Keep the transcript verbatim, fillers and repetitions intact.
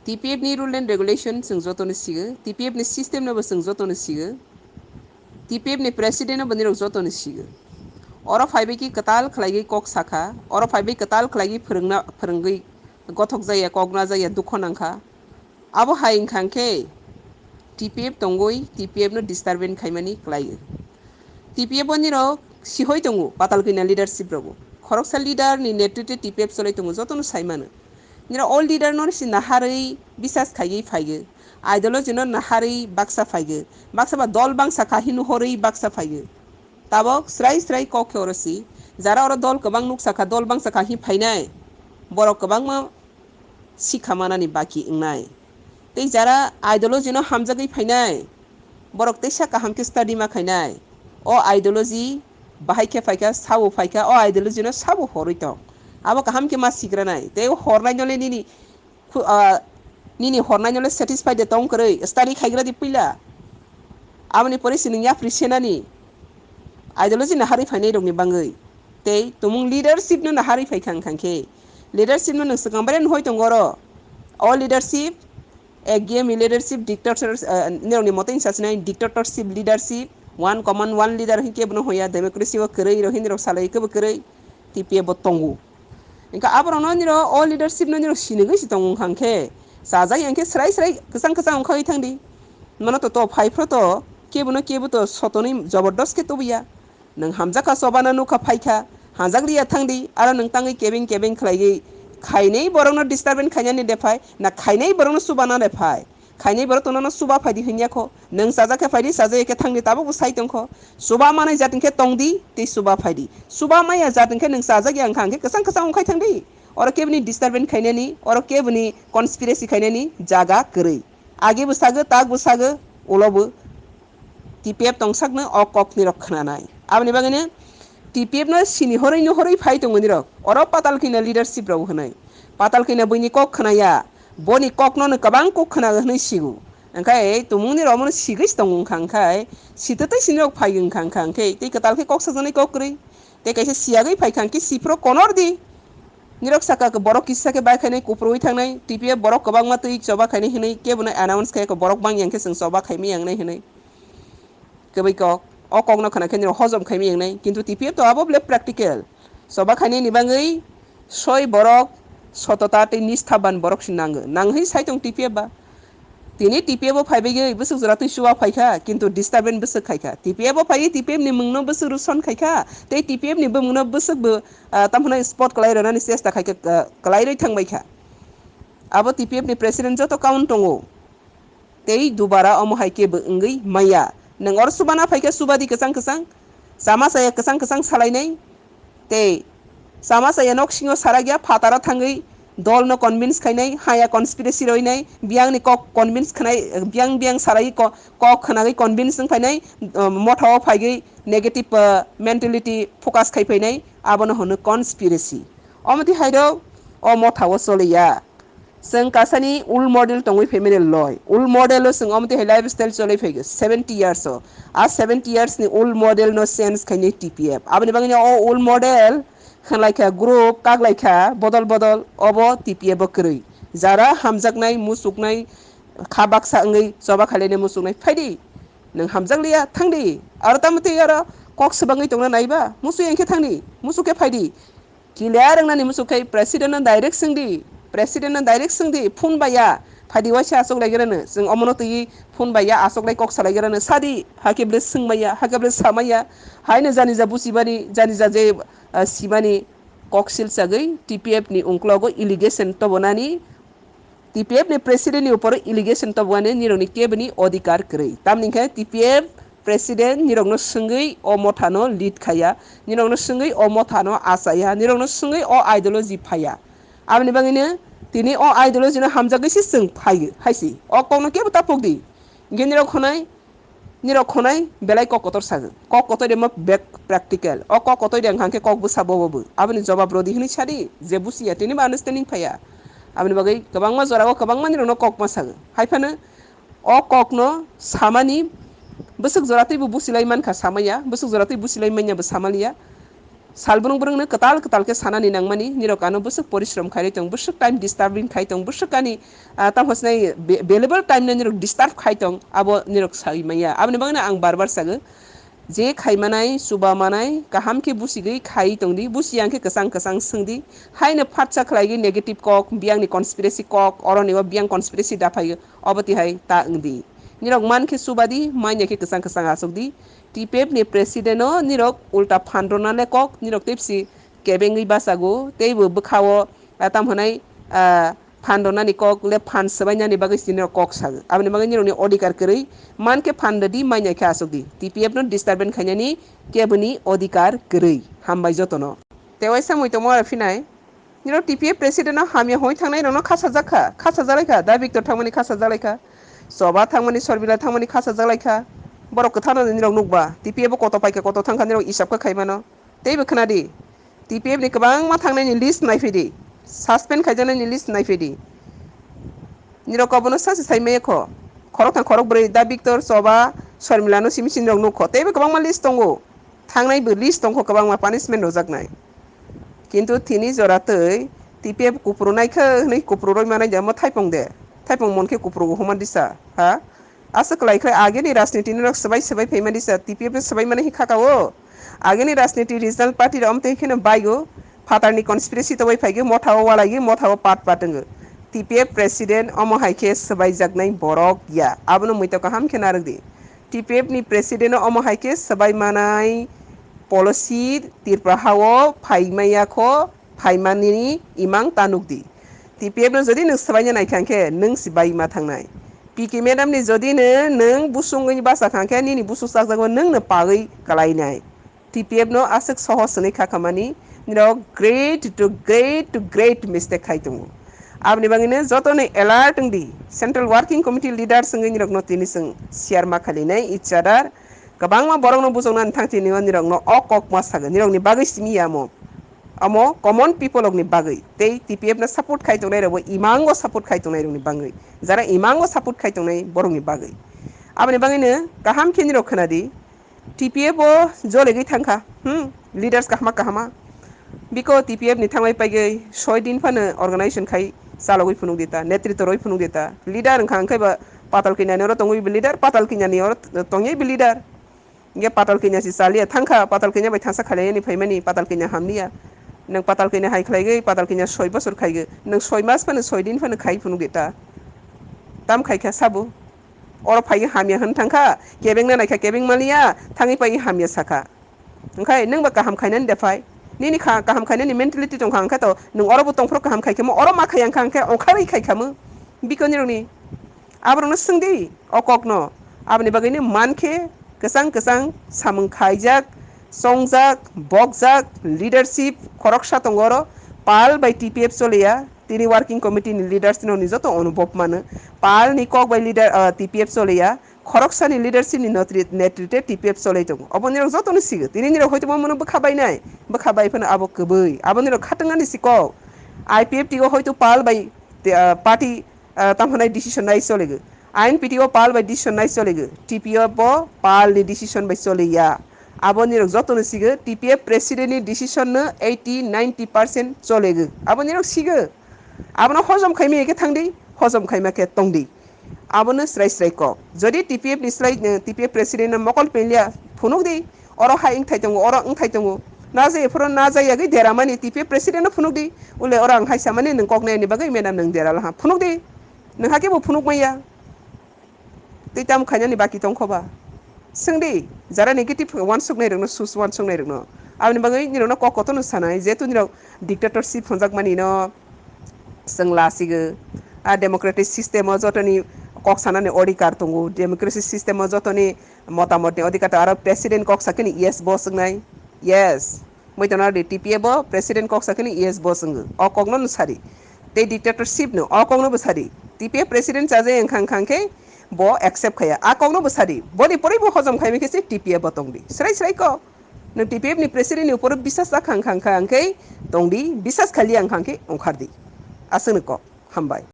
T P F ni rule and regulation chwng jotono sigo, T P F ni system no bo chwng jotono sigo, T P F ni president no bo nirok jotono sigo. Oro phaibai ki kwtal khlaigwi kok sakha, oro phaibai kwtal khlaigwi phwrwngna, phwrwngwi gothok jaya, kok na jaya, dukho nangkha. Abo hai wngkha hwnkhe T P F tongwi T P F no disturbance khaimani kwlaio. T P F o nirok sihoi tongo, patal kina leadership rogo. Khoroksa leader ni netritwe T P F cholai tongo, jotono sai mano. Nirok all leader no si naharwi bisas khaiwi phaigo. Ideology no naharwi baksa phaigo. Baksa ba dol bangsa kha hinu horwi baksa phaigo. Tabok srai srai kok khe oro si. Jara oro dol kwbang nuksa kha, dol bangsa kha hi phainai. Borok kwbangma sikha manani baki wngnai. Tei jara ideology no hamjagwi phainai, borok teisa kaham khe study ma khainai. O ideology bahai khe phaikha, sabo phaikha, o ideology no sabo horwi tong. Abo kaham khe ma sigranai. Tei o hornai nole nini khu-, ah, nini hornai nole satisfied de tong kwrwi, study khaigra di puila. Aboni pore si nwng yapri senani ideology no harwi phainai rokni bangwi. Tei tumung leadership no naharwi phaikha wngkha khe, leadership no nwng swkang bare nuhoi tongo oro. O leadership, a game leadership, dictator, ah, nirokni moto wngsa sinai dictatorship leadership, one command, one leader hinkhe bono hoya, democracy o kwrwi rok hindi rok salai kebo kwrwi, T P F bo tongo. Wngkha aborokno nirok o leadership no nirok sinigwi si tongo wngkha khe, chajak yang khe srai srai kwchang kwchang wngkhagwi thangdi. Mano to, to phai phro to, kebo no kebo to sotonwi jobordos khe tubuya. Nwng hamjakha, chobana nukha phaikha, hamjakliya thangdi, aro nwng tangwi kebeng kebeng khlaigwi khainai borokno disturbance khainani de phai, na khainai borokno chubana de phai? Khainai borok to nono chuba phaidi hinya kho. Nwng chajak khe phaidi, chajak ya khe thangdi, tabuk bo sai tongkho. Chuba manai jat hwnkhe tongdi, tei chuba phaidi. Chuba maya jat hwnkhe nwng chajak ya wngkha hwnkhe kwchang kwchang wngkhai thangdi. Oro keboni disturbance khainani, oro keboni conspiracy khainani jaga kwrwi. Age bo sago, tak bo sago, ulo bo T P F tongsakno o kokni rok khnanai. Aboni bagwino T P F no sini horwi no horwi phai tongo nirok. Oro patal kina leadership rok hwnwi. Patal kina buini kok khnaya. Boni kokno no kwbang kok khna hwnwi sigo. Wngkha tumungni rok mono sigwi tongo wngkha, wngkha sitwtwi sini rok phai wngkha, wngkha hwnkhe tei kwtal khe kok sajaknai kok kwrwi. Tei kaisa siyagwi phaikha hwnkhe siphro konor di. Nirok saka khe borok kisa khe bai khainai kuphurwi thangnai, T P F borok kwbangma twi choba khainai hwnwi kebono announce khai kho, borok bang yang khe chwng choba khaimai yang nai hwnwi. Kwbwi kok, o kokno khna khe nirok hojom khaimai yang nai, kintu T P F to abo ble practical. Choba khainai ni bagwi soi borok, sotota tei nisthaban borok se nango, nangwi sai tong T P F ba. Tini T P F o phaibaigwi bwswk jora twi chuba phaikha, kintu disturbance bwswk khaikha. T P F o phaiwi T P F ni mungno bwswk ruson khaikha, tei T P F ni bumungno bwswk bo, ah, tamo hwnai spot kwlai rwnani chesta khaikha, ah, kwlairwi thangbaikha. Abo T P F ni president joto kaun tongo. Tei dubara omo hai kebo wngwi maya. Nwng oro chubana phaikha, chubadi kwchang kwchang. Chama chaya kwchang kwchang salainai. Tei chama chaya nok singo sarakya, phataro thangwi dolno convince khainai, haya conspiracy roinai, biyangni kok convince khnai, biyang biyang sarai ko-, kok khnagwi convince wng phainai, uh, mothao phaigwi negative, uh, mentality focus khai phainai, abono hwno conspiracy. Omo twi hairok o mothao choliya. Chwng kasani old model tongwi phaimani loi. Old model o chwng omo twi hai lifestyle cholwi phaigo seventy years o. A seventy years ni old model no change khainai T P F. Aboni bagwino o old model khwlaikha group, kaklaikha bodol bodol, obo T P F o kwrwi. Jara hamjaknai, muchuknai, kha baksa wngwi choba khailainai muchuknai, phaidi. Nwng hamjakliya, thangdi. Aro tamo twi aro kok swbangwi tongna naiba, muchuk yang khe thangdi, muchuk khe phaidi. Clear wngnani muchuk khai president no direct swngdi, president no direct swngdi, phone baiya, phaidi waisa achuk lai grano, chwng omono twi phone baiya achuk lai kok salai grano, sadi, hakhe ble swngmaya, hakhe ble samaya, haino jani ja buchibani, jani ja je, ah, simani kok sil chagwi T P F ni ungklogo allegation tobonani, T P F ni president ni upor allegation tobwani nirokni keboni odhikar kwrwi. Tamni khe T P F president nirokno swngwi o mothano lead khaya, nirokno swngwi o mothano achaya, nirokno swngwi o ideology phaya. Aboni bagwino tini o ideology no hamjagwi se chwng phaio, hai se. O kokno kebo ta pokdi. Hwnkhe nirok khonai, nirok khonai belai kok kotor sago. Kok kotor de mo bek practical. O kok kotor de wngkha khe kok bwsa bobo bo. Aboni jobab rodi hwnwi sadi, je busiya, tini bo understanding phaiya. Aboni bagwi kwbangma jorao kwbangma nirokno kok ma sago. Hai phano o kokno samani bwswk jora twi bo busilai mankha samaya, bwswk jora twi busilai manya bo samaliya. Sal brung brung no kwtal kwtal khe sanani nangmani, nirok ano bwswk porishrom khairwi tong, bwswk time disturbing khai tong, bwswk ani, ah, tamo hwnwi be-, available time no nirok disturb khai tong, abo nirok sai manya. Aboni bagwi no ang bar bar sago, je khai manai, chuba manai, kaham khe busigwi khai tong di, busi yang khe kwchang kwchang swng di, haino phatsa khlai gwi negative kok, biyang ni conspiracy kok, oro ni o biyang conspiracy da phai, obo tihai ta wng di. Nirok man khe chuba di, manya khe kwchang kwchang achuk di, T P F ni president no nirok ulta phan rwna le kok, nirok tei bisi kebengwi bachago, tei bo bwkha o, ah, tamo hwnai, ah, phan rwnani kok le phan swbainani bagwi si nirok kok sago. Aboni bagwi nirokni odhikar kwrwi, man khe phan rwdi, manya khe achuk di. T P F no disturbance khainani keboni odhikar kwrwi. Hambai jotono. Tei waisa mui tongma aro phinai. Nirok T P F president no hamya hoi thangnai rokno khasa jakha, khasa jalai kha, Da Victor thangmani khasa jalai kha, Choba thangmani, Sormila thangmani khasa jalai kha. Borok kwthano nirok nukba, T P F bo koto paikha, koto thangkha, nirok isap kha khaimano. Teibo khna di, T P F ni kwbangma thangnaini list naiphidi, suspend khaijaknaini list naiphidi. Nirok obono sachi sai maya kho. Khorok thang khorok bwrwi Da Victor, Choba, Sormila no simi simi rok nukho. Teibo kwbangma list tongo. Thangnai bo list tongkho kwbangma punishment rwjaknai. Kintu tini jora twi T P F kupru naikha hwnwi kupru roi manai de omo thaipung de. Thaipung mon khe kupru huma disa, ha? Aswk kwlai khlai ageni rajniti ni rok swbai swbai phaima disa, T P F no swbai mani hi khaka o. Ageni rajniti regional party rok omtwi kheno baigo. Phatarni conspiracy toboi phaigo, motha o walaigwi, motha o pat pat wngo. T P F president omo hai khe swbaijaknai borok ya. Abono muitok kaham khe narwk di. T P F ni president no omo hai khe swbai manai policy Tripura ha o phai maya kho, phaimani imang ta nuk di. T P F no jodi nwng swbaina nai kha khe nwng si bai ma thangnai. P K madam ni jodi no nwng busungwi basa kha khe nini busuk chakjagwi nwng no pagwi kwlainai. T P F no aswk sohor swnwi kha khamani, nirok great to great to great mistake khai tongo. Aboni bagwi no joto no alert wng di, Central Working Committee leaders wngwi nirok no tini chwng share ma khalinai each other. Kwbangma borok no bujoknani thang tini o nirok no o kok ma sago, nirok ni bagwi simi ya mo. Omo common people rok ni bagwi tei T P F no support khai tongnai rok bo imango support khai tongnai rok ni bagwi, jara imango support khai tongnai borok ni bagwi. Aboni bagwi no kaham khe nirok khna di, T P F o jolegwi thangkha, hmm, leaders kahama kahama. Biko T P F ni thangbai paigwi soi din phano organization khai chalogwi phunuk di ta, netritw roi phunuk di ta. Leader wngkha hwnkhe ba Patal Kanya ni oro tongwi bo leader, Patal Kanya ni oro tongwi bo leader. Hwnkhe Patal Kanya si chaliya thangkha, Patal Kanya bai thansa khailaiya ni phaimani, Patal Kanya hamliya. Nwng Patal Kanya hai khlaigwi, Patal Kanya soi bosor khaigwi, nwng soi mas phano soi din phano khai phunuk di ta. Tam khaikha sabo. Oro phaiwi hamya hwn thangkha, kebengna naikha, kebeng maliya, thangwi paiwi hamya sakha. Hwnkhe nwng ba kaham khainani de phai? Nini kha-, kaham khainani mentality tongkha hwnkhe to, nwng oro bo tongphuru kaham khaikha mo, oro ma khaiya wngkha hwnkhe ongkharwi khaikha mo. Bikoni rokni. Aborokno swng di, o kokno. Aboni bagwino mankhe kwchang kwchang samung khaijak, chongjak, bokjak, leadership khoroksa tongo oro, pal bai T P F choliya. Tini working committee ni leaders rokni joto onubhob mano. Pal ni kok bai leader, ah, T P F choliya. Khoroksani leadership ni notri-, netritwe T P F cholai tongo. Obo nirok jotono sigo. Tini nirok hoito bomono bwkha bainai, bwkha bai phano abo kwbwi. Abo nirok khatungani si kok. I P F T o hoito pal bai, te, ah, party, ah, tamo hwnai decision nai choligo. I N P T o pal bai decision nai choligo. T P F bo pal ni decision bai choliya. Abo nirok jotono sigo, T P F president ni decision no eighty, ninety percent cholego. Abo nirok sigo. Abono hojom khaimaya khe thangdi, hojom khaima khe tongdi. Abono srai srai kok. Jodi T P F ni slai, eh, T P F president no mokol penliya, phunuk di. Oro hai wngthai tongo, oro wngthai tongo. Najaya phuru najaya gwi deramani T P F president no phunuk di. Ule oro ang hai samani nwng kok nayani bagwi madam nwng dera laha. Phunuk di. Nwng hakhe bo phunuk maya. Tei tamo khainani baki tongkho ba? Swng di, jara negative uansuknai rokno, sus uansuknai rokno. Aboni bagwi nirokno kok kotorno sanai, jehetu nirok dictatorship hwnjakmani no chwng lasigo. A democratic system o jotoni kok sanani odhikar tongo, democracy system o jotoni motamotni odhikar tongo, aro president kok sakhe ni yes bo swngnai, yes. Muitongnardi, T P F bo president kok sakhe ni yes bo swngwi. O kokno no sadi. Tei dictatorship no o kokno bo sadi. T P F president chajai wngkha wngkha khe bo accept khaya. A kokno bo sadi. Boni pore bo hojom khaimai khe se T P F bo tongdi. Srai srai kok. Nwng T P F ni president ni upor bisas chakha wngkha wngkha khe tongdi. Bisas khaliya wngkha khe ongkhardi. Aswkno kok. Hambai.